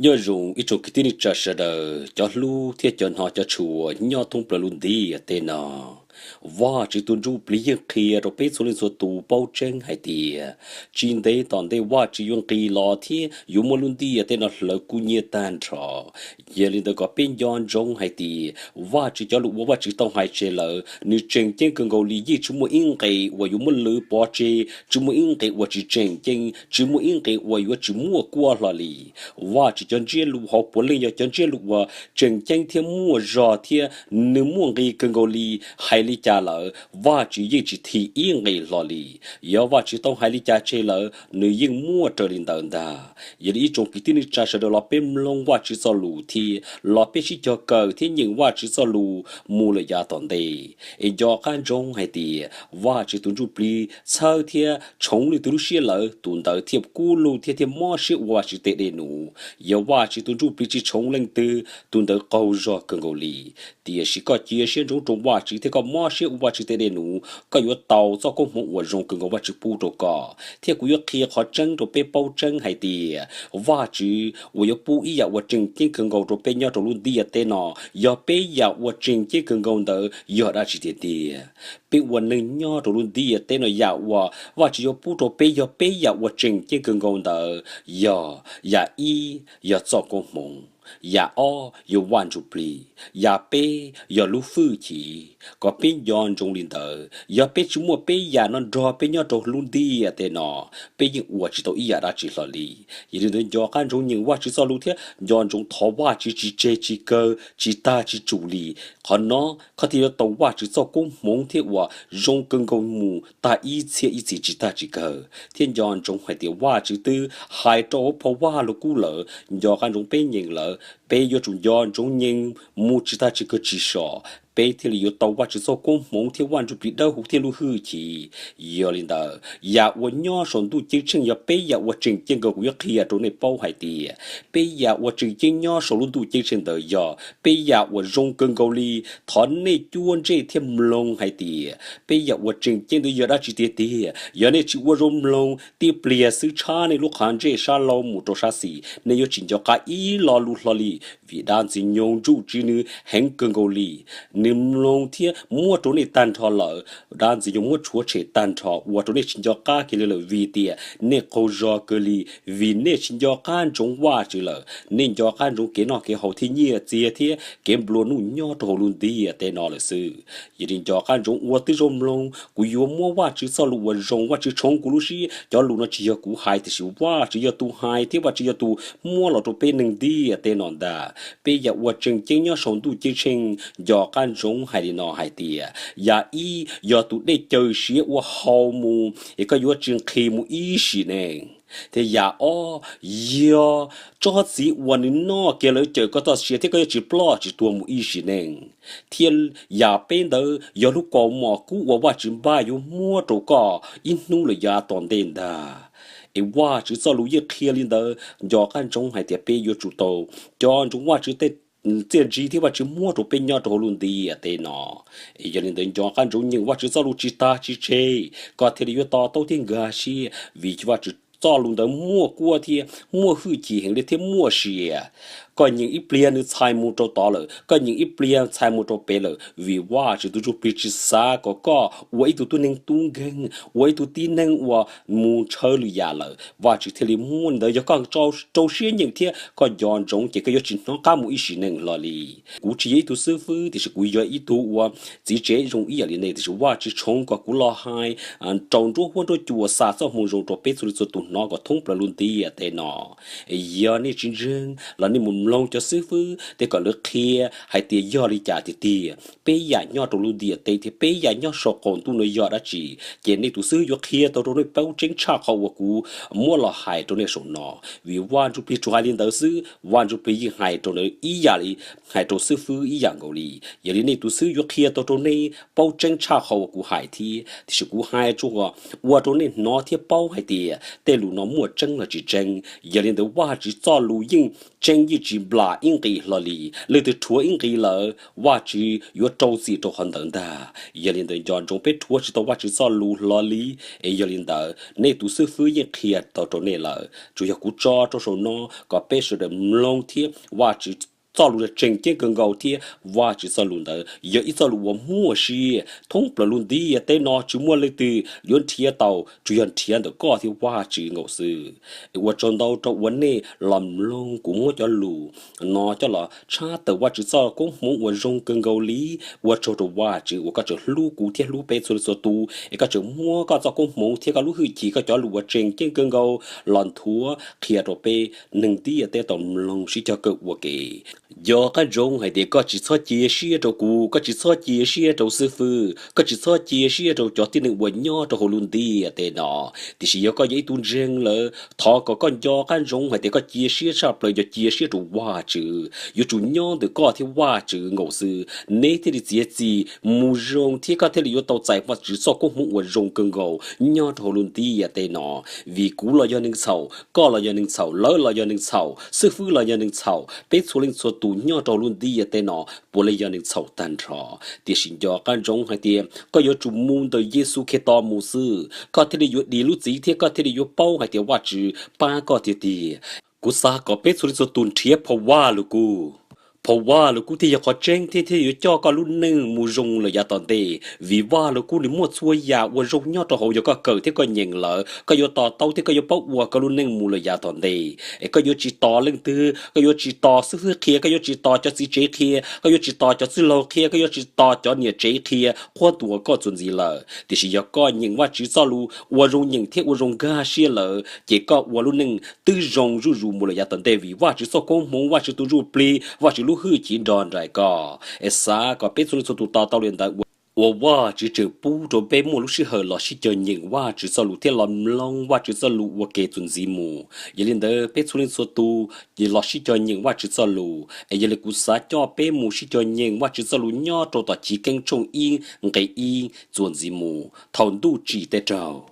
Nyob zoo ib tsoom kwv tij neej tsa sawv daws cov hlub thiab cov hnov cov tshua nyob thoob plaws lub ntiaj teb no. Vajtswv tus ntsuj plig yeej qhia rau peb txhua leej txhua tus paub tseeb hais tias tsis ntev tom ntej Vajtswv yuav nqis los thiab yuav muab lub ntiaj teb no hlawv kub nyiab tag nrho. Yog li ntawd kom peb nco ntsoov hais tias Vajtswv cov lus uas Vajtswv tau hais tseg lawm nws tseem ceeb kawg nkaus li, yeej tsis muaj ib nqe uas yuav muab lwv pov tseg, tsis muaj ib nqe uas tsis tseem ceeb, tsis muaj ib nqe uas yuav tsis muaj kuab hlo li. Vajtswv cov ntsiab lus hauv puav leej yog cov ntsiab lus uas tseem ceeb thiab muaj zog thiab nws muaj nqis kawg nkaus li. Hais li cas lawm Vajtswv yeej tsis thim ib nqe hlo li. Yog Vajtswv tau hais li cas tseg lawm nws yeej muaj raws li ntawd ntag. Yog li ib tsoom kwv tij neej tsa sawv daws los peb mloog Vajtswv txoj lus thiab los peb sib cog kawm thiab nyeem Vajtswv txoj lus mus lawm yav tom ntej es nco qab ntsoov hais tias Vajtswv tus ntsuj plig txhawb thiab tshoov leej twg lub siab lawm tus ntawd thiaj kub lug thiab thiaj mob siab ua Vajtswv tej dej num. Yog Vajtswv tus ntsuj plig tsis tshoov leej twg tus ntawd qaug zog kawg nkaus li. Tiam sis koj cia siab ntsoov rau Vajtswv thiab koj mob siab ua Vajtswv tej dej num, koj yuav tau txoj koob hmoov uas zoo kawg nkaus Vajtswv pub rau koj. Thiab kuv yuav qhia qhov tseeb rau peb paub tseeb hais tias Vajtswv uas yuav pub ib yam uas tseem ceeb kawg nkaus rau peb nyob rau lub ntiaj teb no, yog peb yam uas tseem ceeb kawg nkaus ntawd yog dab tsi tiag tiag. Peb ua neeg nyob rau lub ntiaj teb no yam uas Vajtswv yuav pub rau peb yog peb yam uas tseem ceeb kawg nkaus ntawd yog: yam ib yog txoj koob hmoov, yam ob yog Vaj Ntsujplig, yam peb yog lub hwj chim. Kom peb nco ntsoov li ntawd, yog peb tsis muaj peb yam no nrog peb nyob rau lub ntiaj teb no, peb yeej ua tsis tau ib yam dab tsi hlo li. Yog li ntawd nco qab ntsoov nyeem Vajtswv txoj lus thiab nco ntsoov thov Vajtswv tsis tseg tsis kawg tsis tag tsis tsum li. Qhov no koj thiaj yuav tau Vajtswv txoj koob hmoov thiab uas zoo kawg nkaus mus tag ib txhiab ib txhis tsis tag tsis kawg. Thiab nco ntsoov hais tias Vajtswv twb hais rau hauv phau Vajluskub lawm, nco qab ntsoov peb nyeem lawm, peb yuav tsum nco ntsoov nyeem mus tsis tag tsis kawg tsis so, peb thiaj li yuav tau Vajtswv txoj koob hmoov thiab Vaj Ntsujplig dawb huv thiab lub hwj chim. Yog li ntawd, yam uas nyob saum ntuj ceeb tsheej yog peb yam uas tseem ceeb kawg. Kuv yuav qhia rau nej paub hais tias peb yam uas tseem ceeb nyob saum lub ntuj ceeb tsheej ntawd yog peb yam uas zoo kawg nkaus li. Thov nej cuab ntsej thiab mloog hais tias peb yam uas tseem ceeb ntawd yog dab tsi tiag tiag. Yog nej tsis ua zoo mloog, tib pliag xwb tshab nej lub qhov ntsej sab laug mus rau sab xis, nej yuav tsis nco qab ib lo lus hlo li. Vim dab ntxwg nyoog ntsuj tsiv nws heev kawg nkaus li, nws mloog thiab muab rau nej tag nrho lawm. Dab ntxwg nyoog muab rhuav tshem tag nrho ua rau nej tsis nco qab kiag li lawm, vim tias nej qaug zog kawg li, vim nej tsis nco qab ntsoov Vajtswv lawm. Nej nco qab ntsoov kev noj kev haus thiab nyiaj txiag thiab kev nplua nuj nyob rau hauv lub ntiaj teb no lawm xwb. Yog li nco qab ntsoov ua tib zoo mloog, kuv yuav muab Vajtswv txoj lus uas zoo, Vajtswv tshoov kuv lub siab. Cov lus no tsis yog kuv hais, tiam sis Vajtswv yog tus hais thiab Vajtswv yog tus muab los rau peb neeg ntiaj teb no ntag. Peb yam uas tseem ceeb nyob saum ntuj ceeb tsheej, nco qab ntsoov hais li no hais tias, yam ib yog tus dej cawm siav uas haus mus es koj yuav tsis nqhis mus ib sim neej. Thiab yam ob yog tsob txiv uas nws noj kiag lawv cawm koj txoj sia thiab koj yuav tsis ploj tsis tuag mus ib sim neej. Thiab yam peb ntawd yog lub kaus mom kub uas Vajtswv npaj yuav muab rau koj ib hnub lawm yav tom ntej ntag. Es Vajtswv txoj lus yeej qhia li ntawd, nco qab ntsoov hais tias peb yuav tsum tau nco ntsoov Vajtswv tej txiaj ntsig thiab Vajtswv muab rau peb nyob rau hauv lub ntiaj teb no. Yog li ntawd nco qab ntsoov nyeem Vajtswv txoj lus tsis tag tsis tseg, koj thiaj li yuav to taub thiab nkag siab, vim Vajtswv txoj lus ntawd muaj kuab thiab muaj hwj chim heev li thiab muaj sia. Koj nyeem ib pliag nws txhais mus rau tod lawm, koj nyeem ib pliag txhais mus rau pem lawm, vim Vajtswv tus ntsuj plig tsis xav kom koj ua ib tug tub neeg tub nkeeg, ua ib tug tib neeg uas mus ntshaw lwm yam lawm. Vajtswv thiaj li muab li ntawd, yog koj rau siab nyeem thiab koj nco ntsoov ces koj yuav tsis hnov qab mus ib sim neej hlo li. Kuv tsis yog ib tug xib fwb, tiam sis kuv yog ib tug uas txiv tsev zoo ib yam li nej, tiam sis Vajtswv tshoov kom kuv los hais rau nruab huab nruab cua xa txoj moo zoo rau peb txhua leej txhua tus hnov kom thoob plaws lub ntiaj teb no. Yog nej tsis ntseeg los nej mus mloog cov xib fwb tej kom lawv qhia hais tias yog li cas tiag tiag. Peb yam nyob rau lub ntiaj teb thiab peb yam nyob saum qaum ntuj no yog dab tsi, ces nej tus xib fwb yuav qhia tau rau nej paub tseeb tshaj qhov uas kuv muab los hais rau nej saum no. Vim Vaj Ntsujplig tsuas hais li ntawd xwb, Vaj Ntsujplig yeej hais rau lawv ib yam li hais rau xib fwb ib yam nkaus li. Yog li nej tus xib fwb yuav qhia tau rau nej paub tseeb tshaj qhov uas kuv hais thiab, tiam sis kuv hais tsuas ua rau nej hnov thiab paub hais tias tej lus no muaj tseeb los tsis tseeb. Yog li ntawd Vajtswv txoj lus yeej tseeb, yeej tsis nplam ib nqis hlo li. Leej twg rhuav ib nqis lawm Vajtswv yuav rau txim rau qhov ntawd ntag. Yog li ntawd nco ntsoov peb rhuav tsis tau Vajtswv txoj lus hlo li. Es yog li ntawd nej tus xib fwb yeej qhia tau rau nej lawm, tsuas yog kuv tso rau saum no kom peb sawv daws mloog thiab Vajtswv txoj lus tseem ceeb kawg nkaus thiab Vajtswv txoj lus ntawd yog ib txoj lus uas muaj sia thoob plaws lub ntiaj teb no, tsis muaj leej twg yuav nrhiav tau, tsuas yog nrhiav ntawm koj thiab Vajtswv nkaus xwb. Es ua tsaug ntau rau uas nej los mloog kuv muab cov lus no coj los tshaj tawm Vajtswv txoj koob hmoov uas zoo kawg nkaus li. Ua tsaug rau Vajtswv uas koj tseem hlub kuv thiab hlub peb txhua leej txhua tus, es koj tseem muab koj txoj koob hmoov thiab koj lub hwj chim, koj cov lus uas tseem ceeb kawg nkaus los nthuav qhia rau peb neeg ntiaj teb tau mloog sib cog kawm ua ke. Nco qab ntsoov hais tias koj tsis txhob cia siab rau kuv, koj tsis txhob cia siab rau xib fwb, koj tsis txhob cia siab rau cov tib neeg uas nyob rau hauv lub ntiaj teb no. Tiam sis yog koj yog ib tug ntseeg lawm, thov kom koj nco qab ntsoov hais tias koj cia siab tshaj plaws yog cia siab rau Vajtswv, yuav tsum nyob ntawm koj thiab Vajtswv nkaus xwb, neb thiaj li txiav txim mus zoo thiab koj thiaj li yuav tau txais Vajtswv txoj koob hmoov uas zoo kawg nkaus nyob rau hauv lub ntiaj teb no. Vim kuv los yog neeg txhaum, koj los yog neeg txhaum, lawv los yog neeg txhaum, xib fwb los yog neeg txhaum, peb txhua leej txhua tus nyob rau hauv lub ntiaj teb no puav leej yog neeg txhaum tag nrho. Tiam sis nco qab ntsoov hais tias koj yuav tsum mus ntawm Yexus Khetos mus xwb, koj thiaj li yuav dim lub txim thiab koj thiaj li yuav paub hais tias Vajtswv pab koj tiag tiag. Kuv xav kom peb txhua leej txhua tus nrhiav phau Vajluskub. Phau Vajluskub thiaj yog qhov tseeb thiab thiaj yuav coj koj lub neej mus zoo lawm yav tom ntej. Vim Vajluskub nws muaj txhua yam uas zoo nyob rau hauv, yog koj kawm thiab koj nyeem lawm, koj yuav to taub thiab koj yuav paub ua koj lub neej mus lawm yav tom ntej. Es koj yuav tsis tos leej twg, koj yuav tsis tos xib fwb qhia, koj yuav tsis tos cov txiv tsev qhia, koj yuav tsis tos cov txwj laug qhia, koj yuav tsis tos cov niam tsev qhia qhuab ntuas koj txuas ntxiv lawm. Tiam sis yog koj nyeem Vajtswv txoj lus ua zoo nyeem thiab ua zoo nkag siab lawm, ces koj ua lub neej twb zoo zuj zus mus lawm yav tom ntej, vim Vajtswv txoj koob hmoov, Vajtswv tus ntsuj plig, Vajtswv lub hwj chim nrog nraim koj. Es xav kom peb txhua leej txhua tus to taub li ntawd, ua Vajtswv tseem pub rau peb muaj lub sij hawm los sib cog nyeem Vajtswv txoj lus thiab los mloog Vajtswv txoj lus ua ke txuas ntxiv mus. Yog li ntawd peb txhua leej txhua tus los sib cog nyeem Vajtswv txoj lus. Es yog li kuv xav coj peb mus sib cog nyeem Vajtswv txoj lus nyob rau tom Chiv Keeb tshooj ib nqe ib txuas ntxiv mus, thaum ntuj tsim tej raug.